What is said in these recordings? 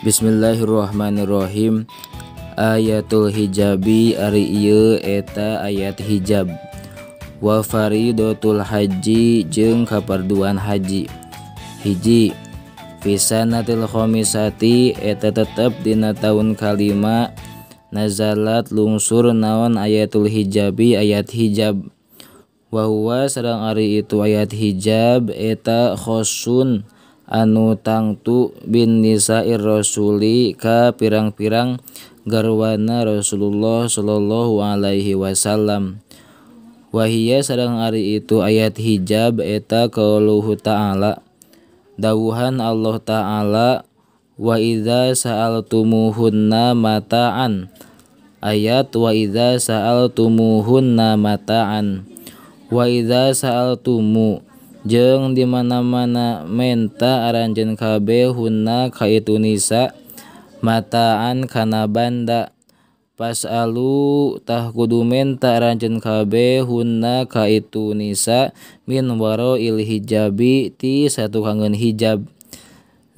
Bismillahirrahmanirrahim. Ayatul hijabi ari ieu eta ayat hijab. Wa faridatul haji jeung kaparduan haji. Hiji, fisanatil khamisati eta tetep dina taun kalima nazalat lungsur naon ayatul hijabi ayat hijab. Wa huwa sareng ari itu ayat hijab eta khosun anu tangtu bin nisa'ir rasuli ka pirang-pirang garwana Rasulullah sallallahu alaihi wasallam. Wahia sareng ari itu ayat hijab eta qauluhu ta'ala, dawuhan Allah ta'ala, wa idza sa'altumuhunna mata'an. Ayat wa idza sa'altumuhunna mata'an. Wa idza sa'altumu jeung di mana-mana menta aranjeun kabeh hunna ka itu nisa mataan kana banda, pasalu tah kudu menta aranjeun kabeh hunna ka itu nisa min waroil hijabi ti satukangeun hijab.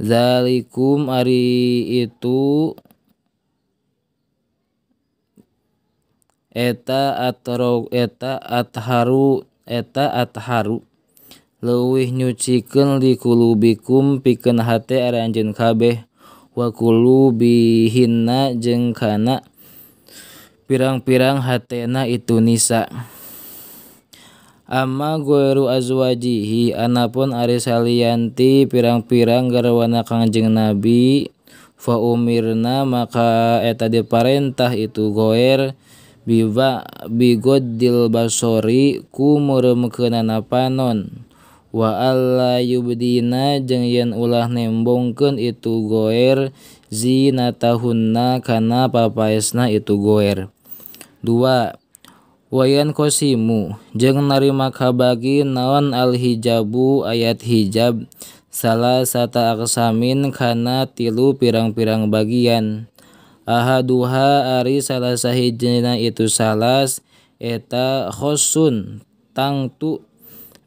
Zalikum ari itu eta atro eta atharu eta atharu leuwih nyucikeun likulubikum pikeun hate aranjeun kabeh, wa kulubihinna jeung kana pirang-pirang hatena itu nisa. Amma ghairu azwajihi anapun ari salianti pirang-pirang garwana Kangjeng Nabi, fa umirna maka eta diparentah itu ghair biwa bigoddil basori ku meureumkeunana panon, wa alla yubdina jeung yen ulah nembongkeun itu goer zinatahunna kana papaesna itu goer. 2. Wayan kosimu jeung narima kabagi naon al hijabu ayat hijab salah sata aksamin kana tilu pirang-pirang bagian. Ahaduha ari salah sahijina itu salas eta khosun tangtu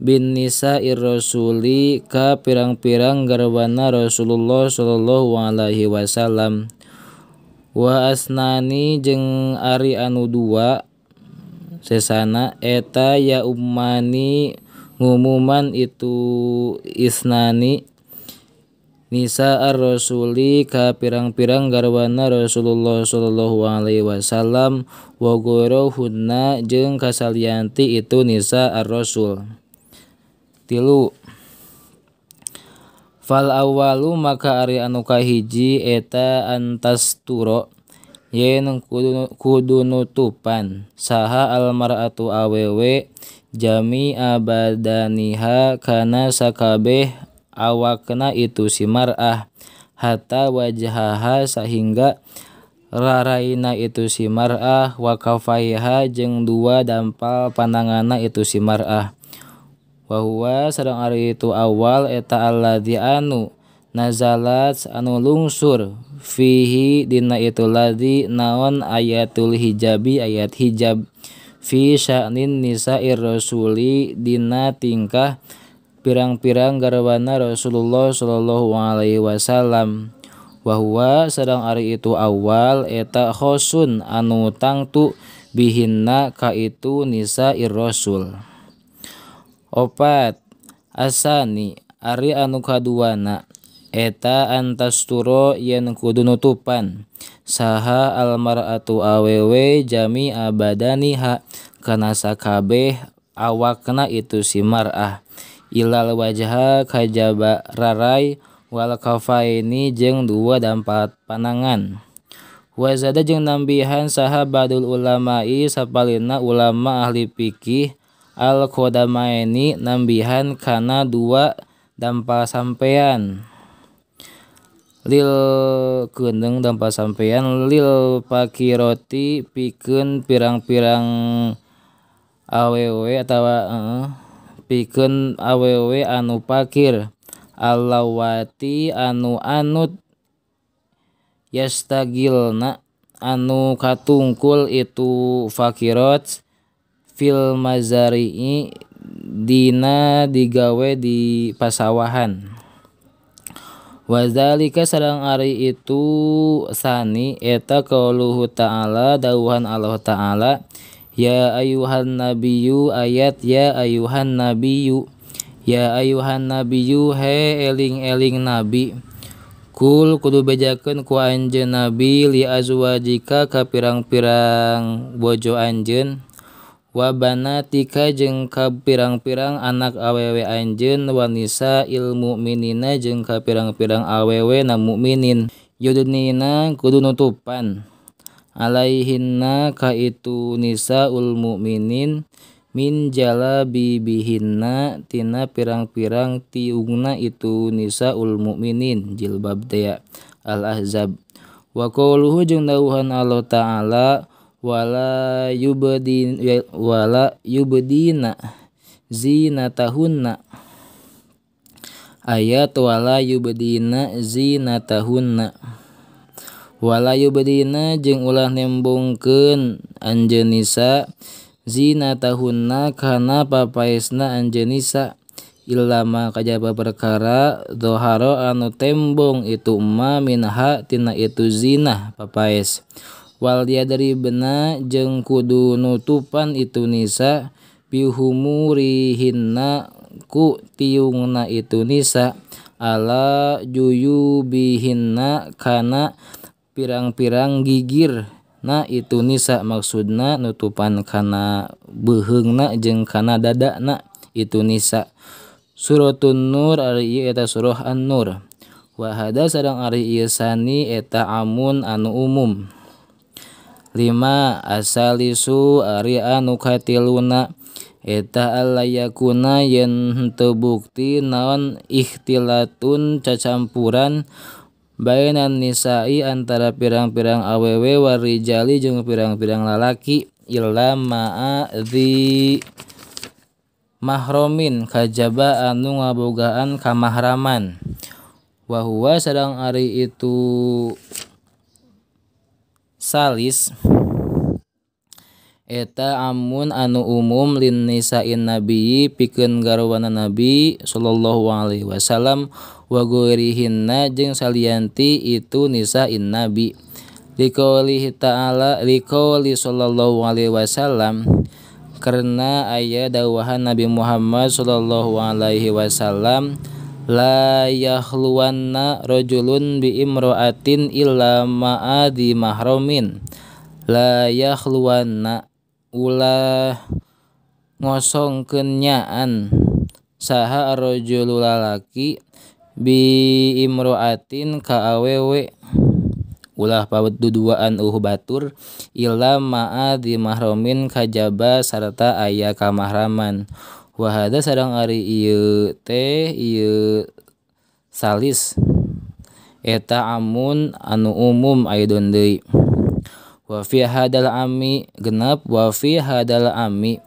bin nisa'ir rasuli ka pirang-pirang garwana Rasulullah sallallahu alaihi wasallam. Wa asnani jeung ari anu dua sesana eta ya ummani ngumuman itu isnani nisa'ar rasuli ka pirang-pirang garwana Rasulullah sallallahu alaihi wasallam, wa ghairuhunna jeung kasalianti itu nisa'ar rasul. 3. Fal awalu maka ari anu kahiji eta antasturo yen kudu nutupan saha almar'atu awewe jami abadaniha kana sakabeh awakna itu si mar'ah, hatta wajhaha sahingga raraina itu si mar'ah, wa kafaiha jeung dua dampal pananganna itu si mar'ah. Wa huwa sareng ari itu awal eta alladzi anu nazalat anu lungsur fihi dina itu ladzi naon ayatul hijabi ayat hijab fi sya'nin nisa'ir rasuli dina tingkah pirang-pirang garwana Rasulullah sallallahu alaihi wasallam. Wa huwa sareng ari itu awal eta khosun anu tangtu bihinna ka itu nisa'ir rasul. 4. Asani ari anu kaduana eta antasturo yen kudu nutupan saha almar'atu awewe jami abadaniha kana sakabeh awakna itu si mar'ah, ilal wajha kajaba rarai wal kafaini jeung dua dampat panangan. Wazada jeung nambihan saha badul ulama'i sapalina ulama ahli fikih al qadamaini nambihan kana dua dampal sampean lil keundeung dampal sampean lil pakiroti pikeun pirang-pirang awewe atawa pikeun awewe anu pakir alawati anu anut yastagilna anu katungkul itu fakirot fil mazari'i dina digawe di pasawahan. Wa zalika sareng ari itu sani eta qauluhu ta'ala dawuhan Allah ta'ala ya ayuhan nabiyyu ayat ya ayuhan nabiyyu ya ayuhan nabiyyu he eling-eling nabi kul kudu bejakeun ku anjeun nabi li azwajika ka pirang-pirang bojo anjeun wa banatika jeung ka pirang-pirang anak awewe anjeun wa nisa'il mukminina jeung ka pirang-pirang awewe na mukminin yudnina kudu nutupan alaihinna ka itu nisaul mukminin min jalabibihinna tina pirang-pirang tiungna itu nisaul mukminin jilbab teh al-ahzab. Wa qauluhu jeung dawuhan Allah ta'ala wala yubdina zinatahunna ayat wala yubdina zinatahunna wala yubdina jeung ulah nembongkeun anjeun nisa zinatahunna kana papaesna anjeun nisa illa ma kajaba perkara dhahara anu tembong itu ma minha tina itu zinah papaes wal yadribna jeung kudu nutupan itu nisa bihumurihinna ku tiungna itu nisa ala juyubihinna kana pirang-pirang gigir na itu nisa maksudna nutupan kana beuheungna jeung kana dadana itu nisa. Suratun Nur ari ieu eta surah An-Nur. Wa hada sareng ari ieu sani eta amun anu umum. 5 asalisu ari anu katiluna eta alayakuna yen henteu bukti naon ikhtilatun cacampuran bainan nisa'i antara pirang-pirang awewe warijali jeung pirang-pirang lalaki illa ma'a dzi mahromin kajaba anu ngabogaan kamahraman wa huwa sareng ari itu salis eta amun anu umum lin nisa'in nabiyyi pikeun garwana nabi sallallahu alaihi wasallam wa ghairihinna jeung salianti itu nisa'in nabi liqaulihi ta'ala liqauli sallallahu alaihi wasallam karena aya dawahan Nabi Muhammad sallallahu alaihi wasallam la yahluwanna rajulun bi imra'atin illa ma'adi mahramin la yahluwanna ulah ngosongkeun nyaan saha rajul lalaki bi imra'atin ka awewe ulah paduduaan batur illa ma'adi mahramin kajaba sarta aya kamahraman. Wa hada sareng ari ieu teh ieu salis eta amun anu umum aidon deui. Wa fi hadal ami genep wa fi hadal ami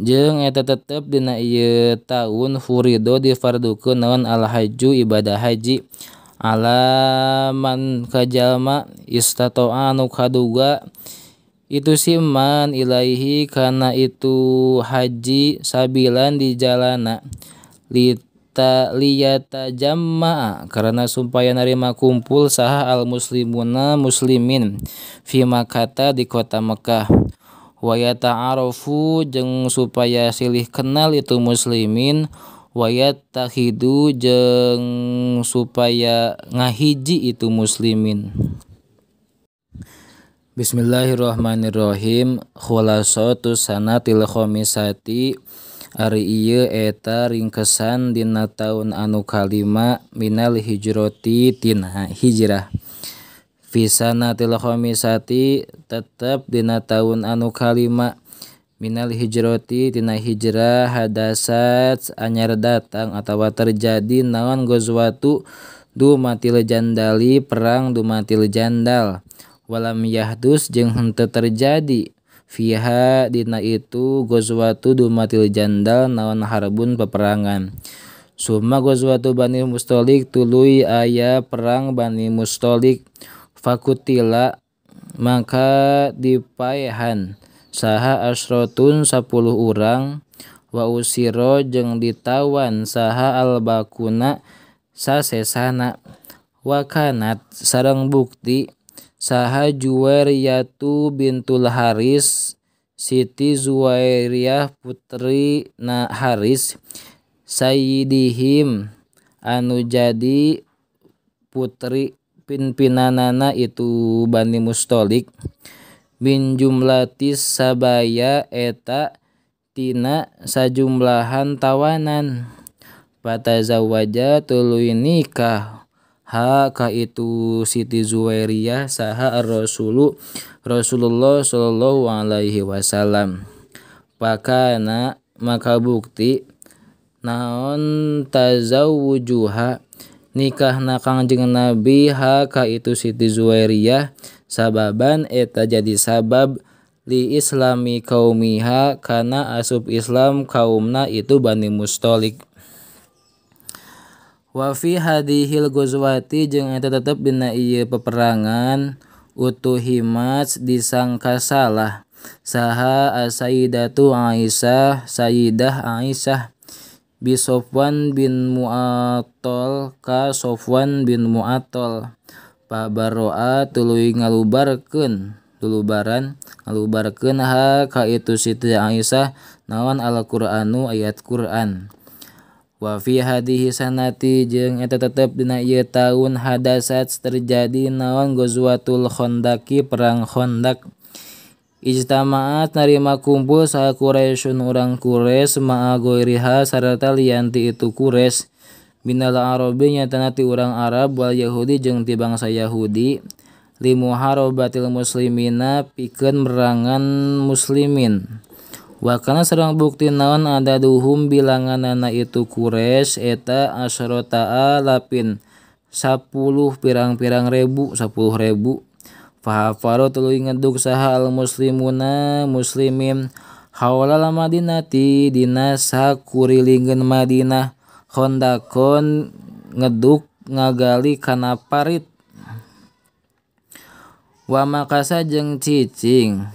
jeung eta tetep dina ieu taun furido difardukeun naon al haju ibadah haji ala man kajalma istato'a anu kaduga itu siman ilaihi kana itu haji sabilan di jalana liyata jama'a karena supaya narima kumpul saha al muslimuna muslimin fi Makkah di kota Mekah wa yata'arafu jeung supaya silih kenal itu muslimin wa yattahidu jeung supaya ngahiji itu muslimin. Bismillahirrahmanirrahim. Khulasatu sanatil khamisati ari ieu eta ringkesan dina taun anu kalima minal hijrati tina hijrah. Fi sanatil khamisati tetep dina taun anu kalima minal hijrati tina hijrah hadasat anyar datang atawa terjadi naon gozwatu dumatil jandali perang dumatil jandal. Walam yahdus jeung henteu terjadi fiha dina itu gozwatu dumatil jandal naon harbun peperangan. Summa gozwatu Bani Mustalik tuluy aya perang Bani Mustalik fakutila maka dipaehan saha asrotun 10 urang wa usiro jeung ditawan saha albakuna Sasesana wa kanat sareng bukti saha Juwairiyatu bintul Haris Siti Zuwairiyah putri na Haris sayyidihim anu jadi putri pimpinanana itu Bani Mustalik min jumlatis sabaya eta tina sajumlahan tawanan patazawaja tuluy nikah ha ka itu Siti Zuwairiyah saha ar-rasulu Rasulullah sallallahu alaihi wasallam pakana maka bukti naon tazawujuha nikahna Kangjeng Nabi ha ka itu Siti Zuwairiyah sababan eta jadi sabab li islami kaumiha kana asup Islam kaumna itu Bani Mustalik. Wa fi hadhil ghazwati jeung eta tetep dina ieu peperangan utuhimat disangka salah saha as-sayyidatu Aisyah Sayyidah Aisyah bi Sofwan bin Mu'attal ka Sofwan bin Mu'attal pabaroa tuluy ngalubarkeun ngalubarkeun ha ka itu Siti Aisyah naon Al-Qur'anu ayat Qur'an. Wa fi hadhihi sanati jeung eta tetep dina ieu taun hadasat terjadi naon Ghazwatul Khandaqi perang Khandaq. Ijtama'at narima kumpul saha Quraisyun urang Quraisy ma'a ghairiha sarta lian ti itu Quraisy minal arabi nyatana ti urang Arab wal Yahudi jeung ti bangsa Yahudi limuharabatil muslimina pikeun merangan muslimin. Wa kana sareng bukti naon adaduhum bilanganana itu Quraisy eta asyrata alafin 10 pirang-pirang ribu 10.000. Fahafaru tuluy ngeduk saha al muslimuna muslimin haula madinati dina sakurilingeun Madinah khandaqon ngeduk ngagali kana parit wa makasa jeung cicing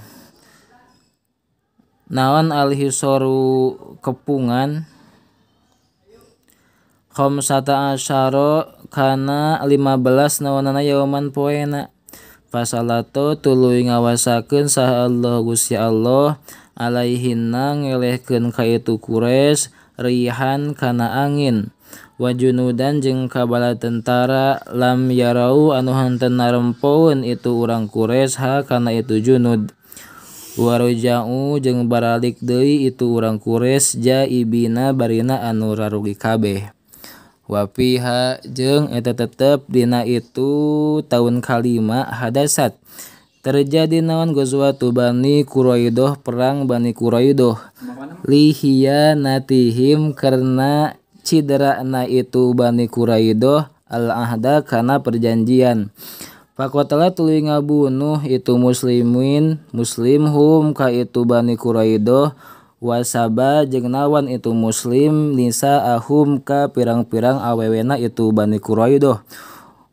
naon alhisoru kepungan khamsata asyara kana 15 naonana yauman poena fasalato tuluy ngawasakeun saha Allah Gusti Allah alaihinna ngelehkeun ka itu Quraisy rihan kana angin wa junudan jeung kabala tentara lam yarau anu henteu narempoeun itu urang Quraisy ha kana itu junud waroja'u jeung baralik deui itu urang Quraisy jaibina barina anu rarugi kabeh. Wa fiha jeung eta tetep dina itu taun kalima hadasat terjadi naon Ghazwatu Bani Quraidah perang Bani Quraidah lihiyanatihim karena ciderana itu Bani Quraidah al ahda kana perjanjian. Faqatala tuluy ngabunuh itu muslimin muslim hum ka itu Bani Quraidah wasaba jeung nawan itu muslim nisa ahum ka pirang-pirang awewena itu Bani Quraidah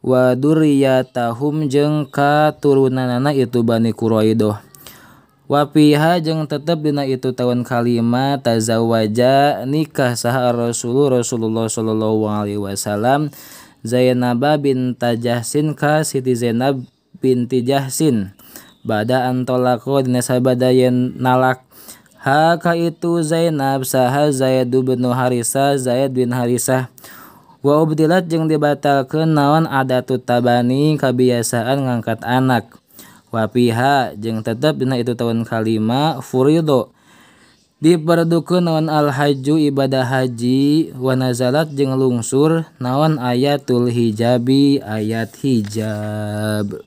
wa durriyatahum jeung ka turunanana itu Bani Quraidah. Wa fiha jeung tetep dina itu taun kalima tazawaja nikah saha Rasulullah sallallahu alaihi wasallam Zainab binta Jahsin ka Siti Zainab binti Jahsin bada antolako dina sabada yen nalak ha ka itu Zainab saha Zaid bin Harisah Zaid bin Harisah wa ubdilat jeung dibatalkeun naon adatut tabani kabiasaan ngangkat anak wa fiha jeung tetep dina itu taun kalima furido diperdukeun naon al-hajju ibadah haji wa nazalat jeung lungsur naon ayatul hijabi ayat hijab.